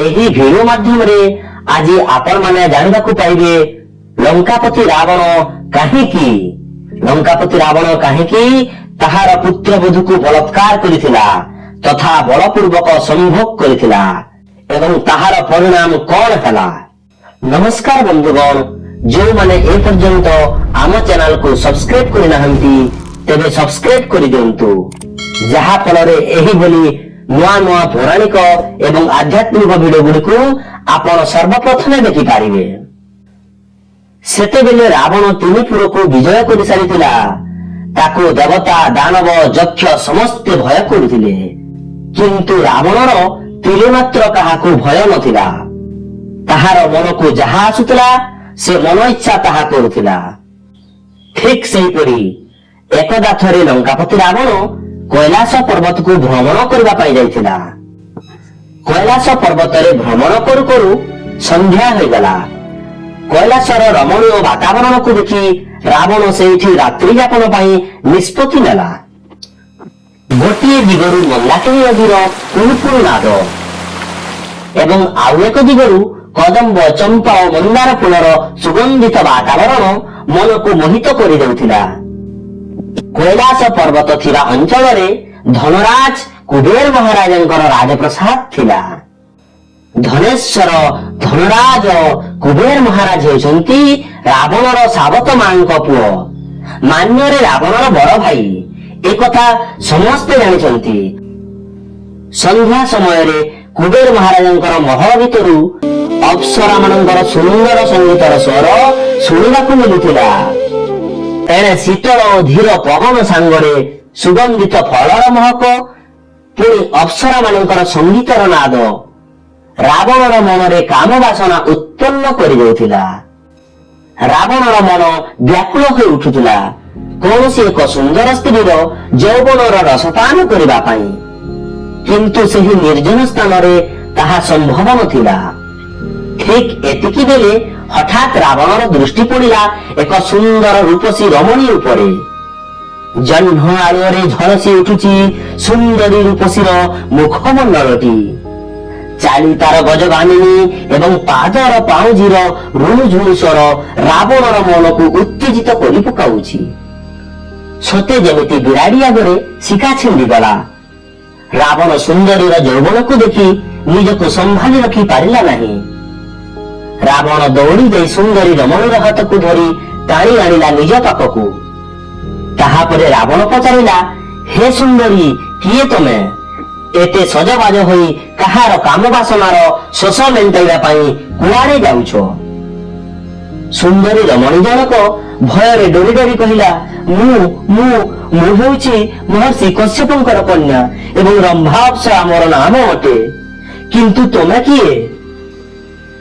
ଏହି ଭିଡିଓ ମାଧ୍ୟମରେ ଆଜି ଆପଣମାନେ ଜାଣିବାକୁ ପାଇବେ ଲଙ୍କାପତି ରାବଣ କାହିଁକି, ଲଙ୍କାପତି ରାବଣ କାହିଁକି ତାହାର ପୁତ୍ରବଧୂକୁ ବଳାତ୍କାର କରିଥିଲା ତଥା ବଳପୂର୍ବକ ସମ୍ଭୋଗ କରିଥିଲା ଏବଂ ତାହାର ପରିଣାମ କଣ ହେଲା। ନମସ୍କାର ବନ୍ଧୁଗଣ, ଯେଉଁମାନେ ଏପର୍ଯ୍ୟନ୍ତ ଆମ ଚ୍ୟାନେଲକୁ ସବସ୍କ୍ରାଇବ କରିନାହାନ୍ତି, ତେବେ ସବସ୍କ୍ରାଇବ କରିଦିଅନ୍ତୁ, ଯାହା ଫଳରେ ଏହିଭଳି ନୂଆ ନୂଆ ପୌରାଣିକ ଏବଂ ଆଧ୍ୟାତ୍ମିକ ଭିଡିଓ ଗୁଡ଼ିକୁ ଆପଣ ସର୍ବପ୍ରଥମେ ଦେଖିପାରିବେ। ସେତେବେଳେ ରାବଣ ତିନିପୁରକୁ ବିଜୟ କରିସାରିଥିଲା। ତାକୁ ଦେବତା, ଦାନବ, ଯକ୍ଷ ସମସ୍ତେ ଭୟ କରୁଥିଲେ। କିନ୍ତୁ ରାବଣର ତିଳେ ମାତ୍ର କାହାକୁ ଭୟ ନଥିଲା। ତାହାର ମନକୁ ଯାହା ଆସୁଥିଲା, ସେ ମନ ଇଚ୍ଛା ତାହା କରୁଥିଲା। ଠିକ ସେହିପରି ଏକଦା ଥରେ ଲଙ୍କାପତି ରାବଣ କୈଳାସ ପର୍ବତକୁ ଭ୍ରମଣ କରିବା ପାଇଁ ଯାଇଥିଲା। କୈଳାସ ପର୍ବତରେ ଭ୍ରମଣ କରୁ କରୁ ସନ୍ଧ୍ୟା ହୋଇଗଲା। କୈଳାସର ରମଣୀୟ ବାତାବରଣକୁ ଦେଖି ରାବଣ ସେଇଠି ରାତ୍ରି ଯାପନ ପାଇଁ ନିଷ୍ପତ୍ତି ନେଲା। ଗୋଟିଏ ଦିଗରୁ ମନ୍ଦାକିନୀ ନଦୀର କୁଳୁକୁଳୁ ନାଦ ଏବଂ ଆଉ ଏକ ଦିଗରୁ କଦମ୍ବ, ଚମ୍ପା ଓ ମନ୍ଦାର ଫୁଲର ସୁଗନ୍ଧିତ ବାତାବରଣ ମନକୁ ମୋହିତ କରିଦେଉଥିଲା। କୈଳାସ ପର୍ବତ ଥିବା ଅଞ୍ଚଳରେ ଧନରାଜ କୁବେର ମହାରାଜଙ୍କର ରାଜପ୍ରାସାଦ ଥିଲା। ଧନେଶ୍ୱର ଧନରାଜ କୁବେର ମହାରାଜ ହେଉଛନ୍ତି ରାବଣର ସାବତ ମାଙ୍କ ପୁଅ, ମାନ୍ୟରେ ରାବଣର ବଡ ଭାଇ। ଏକଥା ସମସ୍ତେ ଜାଣିଛନ୍ତି। ସନ୍ଧ୍ୟା ସମୟରେ କୁବେର ମହାରାଜଙ୍କର ମହଲ ଭିତରୁ ଅପ୍ସରା ମାନଙ୍କର ସୁନ୍ଦର ସଙ୍ଗୀତର ସ୍ୱର ଶୁଣିବାକୁ ମିଳୁଥିଲା। ଏଣେ ଶୀତଳ ଓ ଧୀର ପବନ ସାଙ୍ଗରେ ସୁଗନ୍ଧିତ ଫଳର ମହକ, ପୁଣି ଅପ୍ସରା ମାନଙ୍କର ସଙ୍ଗୀତର ନାଦ ରାବଣର ମନରେ କାମ ବାସନା ଉତ୍ପନ୍ନ କରିଦେଉଥିଲା। ରାବଣର ମନ ବ୍ୟାକୁଳ ହୋଇ ଉଠୁଥିଲା କୌଣସି ଏକ ସୁନ୍ଦର ସ୍ତ୍ରୀର ଯୌବନର ରସପାନ କରିବା ପାଇଁ। କିନ୍ତୁ ସେହି ନିର୍ଜନ ସ୍ଥାନରେ ତାହା ସମ୍ଭବ ନଥିଲା। ଠିକ ଏତିକି ବେଳେ ହଠାତ୍ ରାବଣର ଦୃଷ୍ଟି ପଡ଼ିଲା ଏକ ସୁନ୍ଦର ରୂପସୀ ରମଣୀ ଉପରେ। ଜହ୍ନ ଆଲୁଅରେ ଝଲସି ଉଠୁଛି ସୁନ୍ଦରୀ ରୂପସୀର ମୁଖମଣ୍ଡଳଟି। ଚାଲି ତାର ଗଜଗାମିନୀ ଏବଂ ପାଦର ପାଉଁଜିର ରୁଣୁଝୁଣୁ ସ୍ୱର ରାବଣର ମନକୁ ଉତ୍ତେଜିତ କରି ପକାଉଛି। ସତେ ଯେମିତି ବିରାଡି ଆଗରେ ଶିକା ଛିଣ୍ଡିଗଲା। ରାବଣ ସୁନ୍ଦରୀର ଯୌବନକୁ ଦେଖି ନିଜକୁ ସମ୍ଭାଳି ରଖି ପାରିଲା ନାହିଁ। ରାବଣ ଦୌଡ଼ି ଯାଇ ସୁନ୍ଦରୀ ରମଣୀର ହାତକୁ ଧରି ଟାଣି ଆଣିଲା ନିଜ ପାଖକୁ। ତାହାପରେ ରାବଣ ପଚାରିଲା, "ହେ ସୁନ୍ଦରୀ, କିଏ ତମେ? ଏତେ ସଜବାଜ ହୋଇ କାହାର କାମ ବାସନାର ଶୋଷ ମେଣ୍ଟାଇବା ପାଇଁ କୁଆଡେ ଯାଉଛ?" ସୁନ୍ଦରୀ ରମଣୀ ଜଣକ ଭୟରେ ଡରି ଡରି କହିଲା, ମୁଁ ମୁଁ ମୁଁ ହେଉଛି ମହର୍ଷି କଶ୍ୟପଙ୍କର କନ୍ୟା ଏବଂ ରମ୍ଭା ଅପ୍ସରା ମୋର ନାମ ଅଟେ। କିନ୍ତୁ ତୁମେ କିଏ?"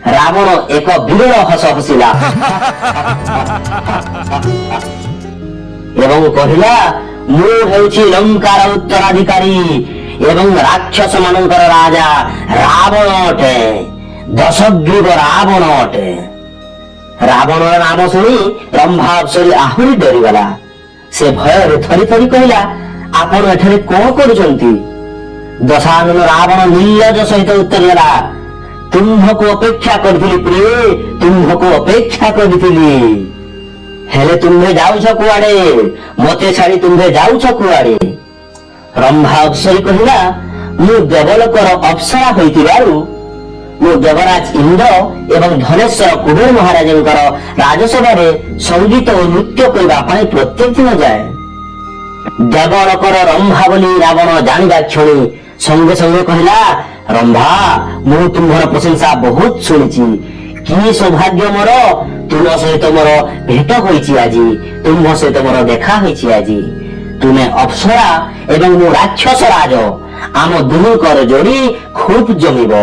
ରାବଣ ଏକ ବିରଳ ହସ ହସିଲା ଏବଂ କହିଲା, "ମୁଁ ହେଉଛି ଲଙ୍କାର ଉତ୍ତରାଧିକାରୀ ଏବଂ ରାକ୍ଷସ ମାନଙ୍କର ରାଜା ରାବଣ ଅଟେ, ଦଶଗ୍ରୀବ ରାବଣ ଅଟେ।" ରାବଣର ନାମ ଶୁଣି ରମ୍ଭା ଅପ୍ସରୀ ଆହୁରି ଡରିଗଲା। ସେ ଭୟରେ ଥରି ଥରି କହିଲା, "ଆପଣ ଏଠାରେ କଣ କରୁଛନ୍ତି?" ଦଶାନନ ରାବଣ ନିର୍ଲଜ ସହିତ ଉତ୍ତର ଦେଲା, "ତୁମ୍ଭକୁ ଅପେକ୍ଷା କରିଥିଲି ପ୍ରିୟେ, ତୁମ୍ଭକୁ ଅପେକ୍ଷା କରିଥିଲି। ହେଲେ ତୁମ୍ଭେ ଯାଉଛ କୁଆଡେ? ମତେ ଛାଡି ତୁମ୍ଭେ ଯାଉଛ କୁଆଡେ?" ରମ୍ଭା ଅପ୍ସରୀ କହିଲା, "ମୁଁ ଦେବଲୋକର ଅପ୍ସରା ହୋଇଥିବାରୁ ମୁଁ ଦେବରାଜ ଇନ୍ଦ୍ର ଏବଂ ଧନେଶ୍ୱର କୁବେର ମହାରାଜଙ୍କର ରାଜସଭାରେ ସଙ୍ଗୀତ ଓ ନୃତ୍ୟ କରିବା ପାଇଁ ପ୍ରତ୍ୟେକ ଦିନ ଯାଏ।" ଦେବଲୋକର ରମ୍ଭା ବୋଲି ରାବଣ ଜାଣିବା କ୍ଷଣି ସଙ୍ଗେ ସଙ୍ଗେ କହିଲା, "ରମ୍ଭା, ମୁଁ ତୁମ୍ଭର ପ୍ରଶଂସା ବହୁତ ଶୁଣିଛି। କି ସୌଭାଗ୍ୟ ମୋର, ତୁମ ସହିତ ମୋର ଭେଟ ହୋଇଛି ଆଜି, ତୁମ୍ଭ ସହିତ ମୋର ଦେଖା ହୋଇଛି ଆଜି। ତୁମେ ଅପ୍ସରା ଏବଂ ମୁଁ ରାକ୍ଷସ ରାଜ। ଆମ ଦୁହିଁଙ୍କର ଯୋଡି ଖୁବ ଜମିବ,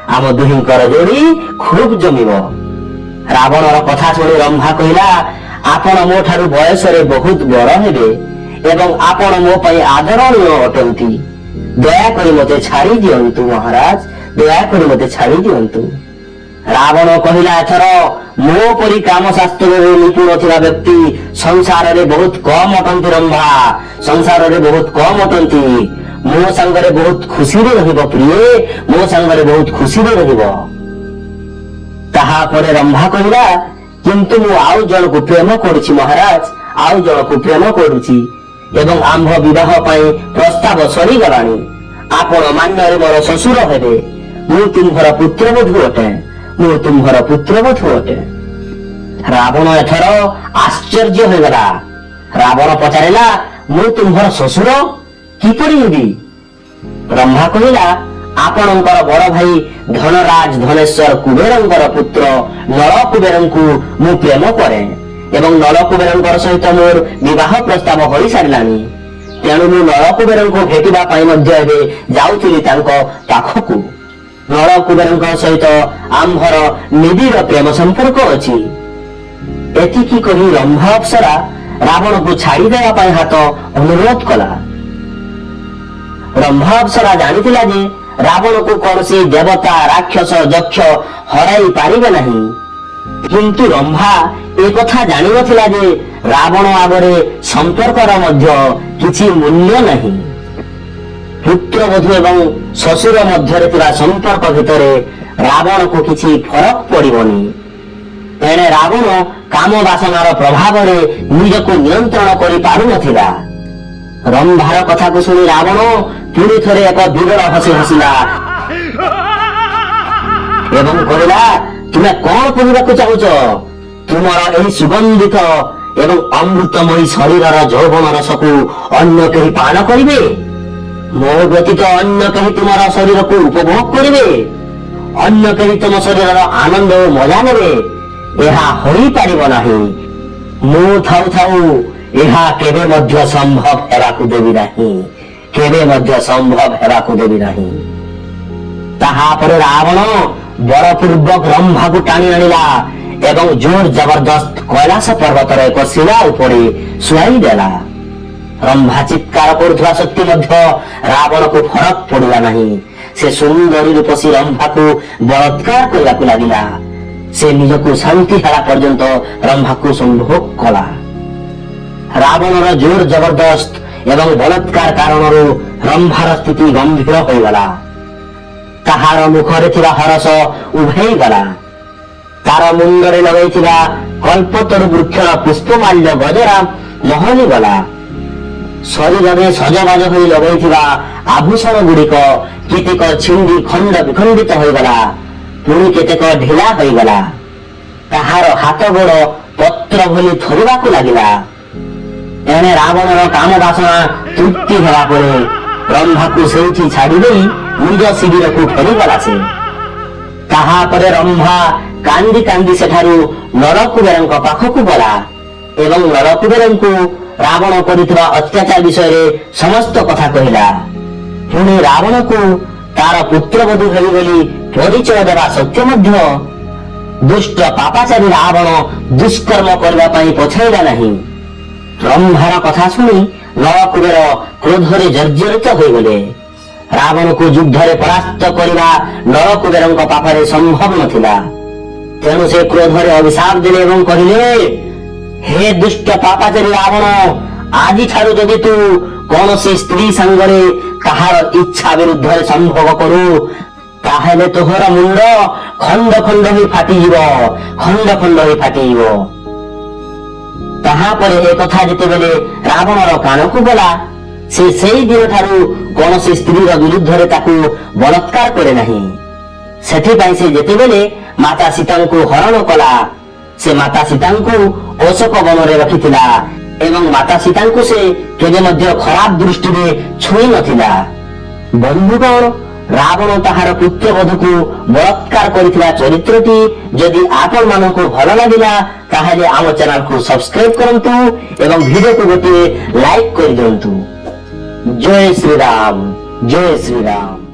ଆମ ଦୁହିଁଙ୍କର ଯୋଡି ଖୁବ ଜମିବ।" ରାବଣର କଥା ଶୁଣି ରମ୍ଭା କହିଲା, "ଆପଣ ମୋ ଠାରୁ ବୟସରେ ବହୁତ ବଡ ହେବେ ଏବଂ ଆପଣ ମୋ ପାଇଁ ଆଦରଣୀୟ ଅଟନ୍ତି। ଦୟାକରି ମୋତେ ଛାଡି ଦିଅନ୍ତୁ ମହାରାଜ, ଦୟାକରି ମୋତେ ଛାଡି ଦିଅନ୍ତୁ।" ରାବଣ କହିଲା, "ଏଥର ମୋ ପରି କାମ ଶାସ୍ତ୍ରରେ ନିପୁଣ ଥିବା ବ୍ୟକ୍ତି ସଂସାରରେ ବହୁତ କମ ଅଟନ୍ତି ରମ୍ଭା, ସଂସାରରେ ବହୁତ କମ ଅଟନ୍ତି। ମୋ ସାଙ୍ଗରେ ବହୁତ ଖୁସିରେ ରହିବ ପ୍ରିୟେ, ମୋ ସାଙ୍ଗରେ ବହୁତ ଖୁସିରେ ରହିବ। ତାହାପରେ ରମ୍ଭା କହିଲା, କିନ୍ତୁ ମୁଁ ଆଉ ଜଣକୁ ପ୍ରେମ କରୁଛି ମହାରାଜ, ଆଉ ଜଣକୁ ପ୍ରେମ କରୁଛି ଏବଂ ଆମ୍ଭ ବିବାହ ପାଇଁ ପ୍ରସ୍ତାବ ସରିଗଲାଣି। ଆପଣ ମାନ୍ୟରେ ମୋର ଶ୍ୱଶୁର ହେବେ। ମୁଁ ତୁମ୍ଭର ପୁତ୍ରବଧୂ ଅଟେ, ମୁଁ ତୁମ୍ଭର ପୁତ୍ରବଧୂ ଅଟେ। ରାବଣ ଏଥର ଆଶ୍ଚର୍ଯ୍ୟ ହୋଇଗଲା। ରାବଣ ପଚାରିଲା, ମୁଁ ତୁମ୍ଭର ଶ୍ୱଶୁର କିପରି ହେବି? ରମ୍ଭା କହିଲା, ଆପଣଙ୍କର ବଡ ଭାଇ ଧନରାଜ ଧନେଶ୍ୱର କୁବେରଙ୍କର ପୁତ୍ର ନଳ କୁବେରଙ୍କୁ ମୁଁ ପ୍ରେମ କରେ ଏବଂ ନଳ କୁବେରଙ୍କର ସହିତ ମୋର ବିବାହ ପ୍ରସ୍ତାବ ହୋଇସାରିଲାଣି। ତେଣୁ ମୁଁ ନଳ କୁବେରଙ୍କୁ ଭେଟିବା ପାଇଁ ମଧ୍ୟ ଏବେ ଯାଉଥିଲି ତାଙ୍କ ପାଖକୁ। ନଳ କୁବେରଙ୍କ ସହିତ ଆମ୍ଭର ନିବିଡ଼ ପ୍ରେମ ସମ୍ପର୍କ ଅଛି। ଏତିକି କହି ରମ୍ଭା ଅପ୍ସରା ରାବଣକୁ ଛାଡ଼ିଦେବା ପାଇଁ ହାତ ଅନୁରୋଧ କଲା। ରମ୍ଭା ଅପ୍ସରା ଜାଣିଥିଲା ଯେ ରାବଣକୁ କୌଣସି ଦେବତା, ରାକ୍ଷସ, ଯକ୍ଷ ହରାଇ ପାରିବେ ନାହିଁ। କିନ୍ତୁ ରମ୍ଭା ଏକଥା ଜାଣିନଥିଲା ଯେ ରାବଣ ଆଗରେ ସମ୍ପର୍କର ମଧ୍ୟ କିଛି ମୂଲ୍ୟ ନାହିଁ। ପୁତ୍ରବଧୂ ଏବଂ ଶ୍ୱଶୁର ମଧ୍ୟରେ ଥିବା ସମ୍ପର୍କ ଭିତରେ ରାବଣକୁ କିଛି ଫରକ ପଡ଼ିବନି। ଏଣେ ରାବଣ କାମ ବାସନାର ପ୍ରଭାବରେ ନିଜକୁ ନିୟନ୍ତ୍ରଣ କରି ପାରୁନଥିଲା। ରମ୍ଭାର କଥାକୁ ଶୁଣି ରାବଣ ପୁଣି ଥରେ ଏକ ବିକଳ ହସି ହସିଲା ଏବଂ କହିଲା, ତୁମେ କଣ କହିବାକୁ ଚାହୁଁଛ? ତୁମର ଏହି ସୁଗନ୍ଧିତ ଏବଂ ଅମୃତମୟୀ ଶରୀରର ଯୌବନ ରସକୁ ଅନ୍ୟ କେହି ପାନ କରିବେ? ମୋ ବ୍ୟତୀତ ଅନ୍ୟ କେହି ତୁମର ଶରୀରକୁ ଉପଭୋଗ କରିବେ? ଅନ୍ୟ କେହି ତୁମ ଶରୀରର ଆନନ୍ଦ ଓ ମଜା ନେବେ? ଏହା ହୋଇପାରିବ ନାହିଁ। ମୁଁ ଥାଉ ଥାଉ ଏହା କେବେ ମଧ୍ୟ ସମ୍ଭବ ହେବାକୁ ଦେବି ନାହିଁ, କେବେ ମଧ୍ୟ ସମ୍ଭବ ହେବାକୁ ଦେବି ନାହିଁ। ତାହାପରେ ରାବଣ ବଳପୂର୍ବକ ରମ୍ଭାକୁ ଟାଣି ଆଣିଲା ଏବଂ ଜୋର ଜବରଦସ୍ତ କୈଳାସ ପର୍ବତର ଏକ ଶିଳା ଉପରେ ଶୁଆଇ ଦେଲା। ରମ୍ଭା ଚିତ୍କାର କରୁଥିବା ସତ୍ତ୍ୱେ ମଧ୍ୟ ରାବଣକୁ ଫରକ ପଡ଼ିଲା ନାହିଁ। ସେ ସୁନ୍ଦରୀ ରୂପସୀ ରମ୍ଭାକୁ ବଳାତ୍କାର କରିବାକୁ ଲାଗିଲା। ସେ ନିଜକୁ ଶାନ୍ତି ହେଲା ପର୍ଯ୍ୟନ୍ତ ରମ୍ଭାକୁ ସମ୍ଭୋଗ କଲା। ରାବଣର ଜୋର ଜବରଦସ୍ତ ଏବଂ ବଳାତ୍କାର କାରଣରୁ ରମ୍ଭାର ସ୍ଥିତି ଗମ୍ଭୀର ହୋଇଗଲା। ତାହାର ମୁଖରେ ଥିବା ହରସ ଉଭେଇଗଲା। ତାର ମୁଣ୍ଡରେ ଲଗାଇଥିବା କଳ୍ପତରୁ ବୃକ୍ଷର ପୁଷ୍ପମାଲ୍ୟ ଗଜରା ମହଲିଗଲା। ଶରୀରରେ ସଜବାଜ ହୋଇ ଲଗାଇଥିବା ଆଭୂଷଣ ଗୁଡ଼ିକ କେତେକ ଛିଣ୍ଡି ଖଣ୍ଡ ବିଖଣ୍ଡିତ ହୋଇଗଲା, ପୁଣି କେତେକ ଢିଲା ହୋଇଗଲା। ତାହାର ହାତ ଗୋଡ଼ ପତ୍ର ଭଳି ଥରିବାକୁ ଲାଗିଲା। ଏଣେ ରାବଣର କାମ ବାସନା ତୃପ୍ତି ହେବା ପରେ ରମ୍ଭାକୁ ସେଇଠି ଛାଡ଼ି ଦେଇ ନିଜ ଶିବିରକୁ ଫେରିଗଲା ସେ। ତାହାପରେ ରମ୍ଭା କାନ୍ଦି କାନ୍ଦି ସେଠାରୁ ନଳକୁବେରଙ୍କ ପାଖକୁ ଗଲା ଏବଂ ନଳକୁବେରଙ୍କୁ ରାବଣ କରିଥିବା ଅତ୍ୟାଚାର ବିଷୟରେ ସମସ୍ତ କଥା କହିଲା। ପୁଣି ରାବଣକୁ ତାର ପୁତ୍ରବଧୂ ହେବି ବୋଲି ପରିଚୟ ଦେବା ସତ୍ତ୍ୱେ ମଧ୍ୟ ଦୁଷ୍ଟ ପାପାଚାରୀ ରାବଣ ଦୁଷ୍କର୍ମ କରିବା ପାଇଁ ପଛାଇଲା ନାହିଁ। ରମ୍ଭାର କଥା ଶୁଣି ନଳକୁବେର କ୍ରୋଧରେ ଜର୍ଜରିତ ହୋଇଗଲେ। ରାବଣକୁ ଯୁଦ୍ଧରେ ପରାସ୍ତ କରିବା ନଳକୁବେରଙ୍କ ପାଖରେ ସମ୍ଭବ ନଥିଲା। ତେଣୁ ସେ କ୍ରୋଧରେ ଅଭିଶାପ ଦେଲେ ଏବଂ କହିଲେ, ହେ ଦୁଷ୍ଟ ପାପାଚାରୀ ରାବଣ, ଆଜିଠାରୁ ଯଦି ତୁ କୌଣସି ସ୍ତ୍ରୀ ସାଙ୍ଗରେ କାହାର ଇଚ୍ଛା ବିରୁଦ୍ଧରେ ସମ୍ଭୋଗ କରୁ, ତାହେଲେ ତୋହର ମୁଣ୍ଡ ଖଣ୍ଡ ଖଣ୍ଡ ହୋଇ ଫାଟିଯିବ, ଖଣ୍ଡ ଖଣ୍ଡ ହୋଇ ଫାଟିଯିବ। ତାହାପରେ ଏ କଥା ଯେତେବେଳେ ରାବଣର କାନକୁ ଗଲା, ସେ ସେଇ ଦିନଠାରୁ କୌଣସି ସ୍ତ୍ରୀର ବିରୁଦ୍ଧରେ ତାକୁ ବଳାତ୍କାର କରେ ନାହିଁ। ସେଥିପାଇଁ ସେ ଯେତେବେଳେ ମାତା ସୀତାଙ୍କୁ ହରଣ କଲା, ସେ ମାତା ସୀତାଙ୍କୁ ଅଶୋକ ବନରେ ରଖିଥିଲା ଏବଂ ମାତା ସୀତାଙ୍କୁ ସେ କେବେ ମଧ୍ୟ ଖରାପ ଦୃଷ୍ଟିରେ ଛୁଇଁ ନଥିଲା। ବନ୍ଧୁଗଣ, ରାବଣ ତାହାର ପୁତ୍ରବଧୂକୁ ବଳାତ୍କାର କରିଥିବା ଚରିତ୍ରଟି ଯଦି ଆପଣମାନଙ୍କୁ ଭଲ ଲାଗିଲା, ତାହେଲେ ଆମ ଚ୍ୟାନେଲକୁ ସବସ୍କ୍ରାଇବ କରନ୍ତୁ ଏବଂ ଭିଡିଓକୁ ଗୋଟିଏ ଲାଇକ୍ କରିଦିଅନ୍ତୁ। ଜୟ ଶ୍ରୀରାମ, ଜୟ ଶ୍ରୀରାମ।